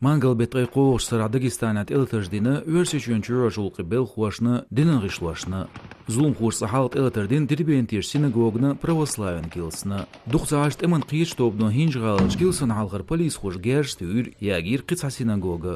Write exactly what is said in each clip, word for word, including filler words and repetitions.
Мангал беттан ткъе кхоалгӀача сарахь Дагестанехь тӀелатарш дина Оьрсийчоьнан чоьхьарчу гӀуллакхийн белхалошна, динан гӀишлошна. Зуламхоша цкъа хьалха тӀелатар дина Дербентера синагогана, православни килсана. Дукха ца Ӏаш тӀеман кхетачу тобано ХӀинжа-ГӀаларчу килсан хьалхара полисхоша герз туьйра, ягийра кхин цхьа синагога.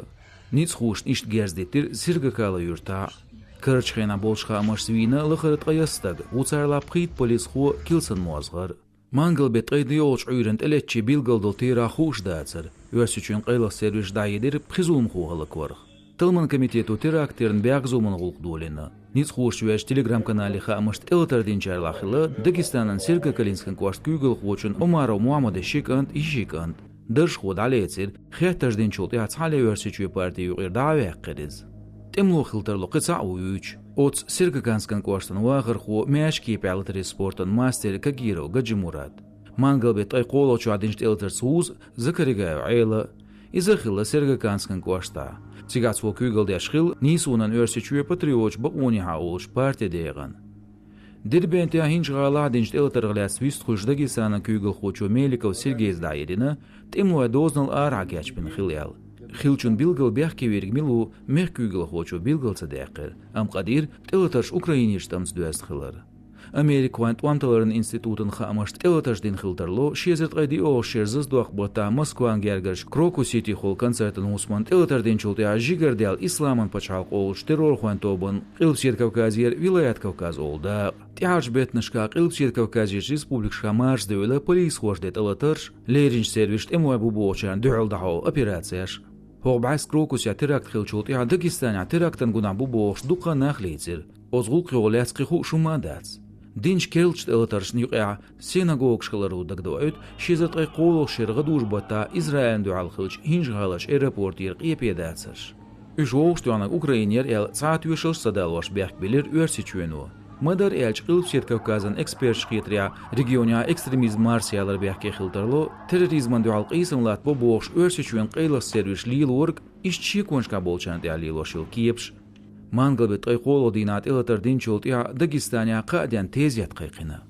Ницкъахошна иштта герз диттира Сергокала юьртахь. Карарчу хенахь болчу хаамашца вийна лахара ткъе ялх стаг, вуьшта лаьцна пхийтта полисхо, килсан мозгӀар. Мангал беттан ткъе диъолгӀачу Ӏуьйранна тӀелеттачу билгалдолу тера хууш дацара. Оьрсийчоьнан къайлах сервисаша дӀахьедира пхи зуламхо хӀаллакварах. Талламан комитето теракт терна бӀаьрг зуламан гӀуллакх долийна. Ницкъахоша ваьчу Telegram-канале хаамашца, тӀелатар динчарлахь хилла Дагестанан Сергокалинскан кӀоштан куьйгалхочун Омаров Мухьаммадан ши кӀант, йиши кӀант. Даржхо дӀалецира, хеттарш динчул тӀаьхьа цхьаьна Оьрсийчоьнан парти юкъара дӀа а ваьккхира иза. ТӀемало хила тарло кхин цхьаъ ву вуьйцуш. Оццу Сергокалинскан кӀоштан вахархо маьрша кепехь латарийн спортан мастер Кагиров Гаджимурад. Мангал беттан ткъе кхоалгӀачохь динчу тӀелатарца вуза Закаригаев Ӏела. Иза а хилла Сергокалинскан кӀоштахь. Цигахь цо куьйгалла деш хилла нийсонан Оьрсийчоь патриоташ бакъонехьа олучу партин декъана. Дербентехь, ХӀинжа-ГӀалахь динчу тӀелатарх лаьцна вистхуьлуш Дагестанан куьйгалхочо Меликов Сергейс дӀахьедина, тӀемалойн дозанал арахьа кечбина хилла аьлла. Хиллачун билггал бехке верг мила ву, мехкан куьйгалхочо билггал ца даьккхира, амма къа дийра тӀелатарш украинерчу тӀамца доьзна хилар. Америкахойн тӀом талларан институтан хаамашца, тӀелатарш дина хила тарло ши эзар ткъе диъолгӀачу шеран зазадоккху баттахь Москван гергарчу Крокус-Сити хуьлу концертан хӀусамна тӀелатар динчул тӀаьхьа жигардаьлла Исламан пачхьалкх олучу террорхойн тобанна Къилбаседа Кавказера Вилаят Кавказ олу дакъа. ТӀаьхьарчу беттанашкахь Къилбаседа Кавказерчу республикашкахь марша девлла полисхоша дина тӀелатарш, леринчу сервисаша тӀемалой бу бохучарна дуьхьал дӀахьо операцеш. ХӀокху бӀаьста Крокусехь теракт хиллачул тӀаьхьа Дагестанехь терактан гунахь бу бохуш дуккха а нах лийцира. Оцу гӀуллакхехула лаьцна кхин хууш хӀумма а дац. Динчу керлачу тӀелатаршна юкъахь синагогаш хиларо дагадоуьйту ши эзар ткъе кхоалгӀачу шеран гӀадужу баттахь Израилна дуьхьал хиллачу ХӀинжа-ГӀаларчу аэропортера къепе дацарш. Уьш вовшахтоьхнарг Украинера аьлла, цхьа а тоьшаллаш ца далош, бехкебелира Оьрсийчоьно. Ма-дарра аьлча, Къилбаседа Кавказан эксперташа хетарехь, регионехь экстремизм марсаялар бехке хила тарло терроризмана дуьхьал къийсам латта бо бохуш Оьрсийчоьнан къайлаха сервисаша лелориг, иштта шеконашкахь болчарна тӀехь лелош йолу кепаш. Мангал беттан ткъе кхоалгӀачу дийнахь тӀелатар динчул тӀаьхьа Дагестанехь кхаа денна тезет кхайкхина.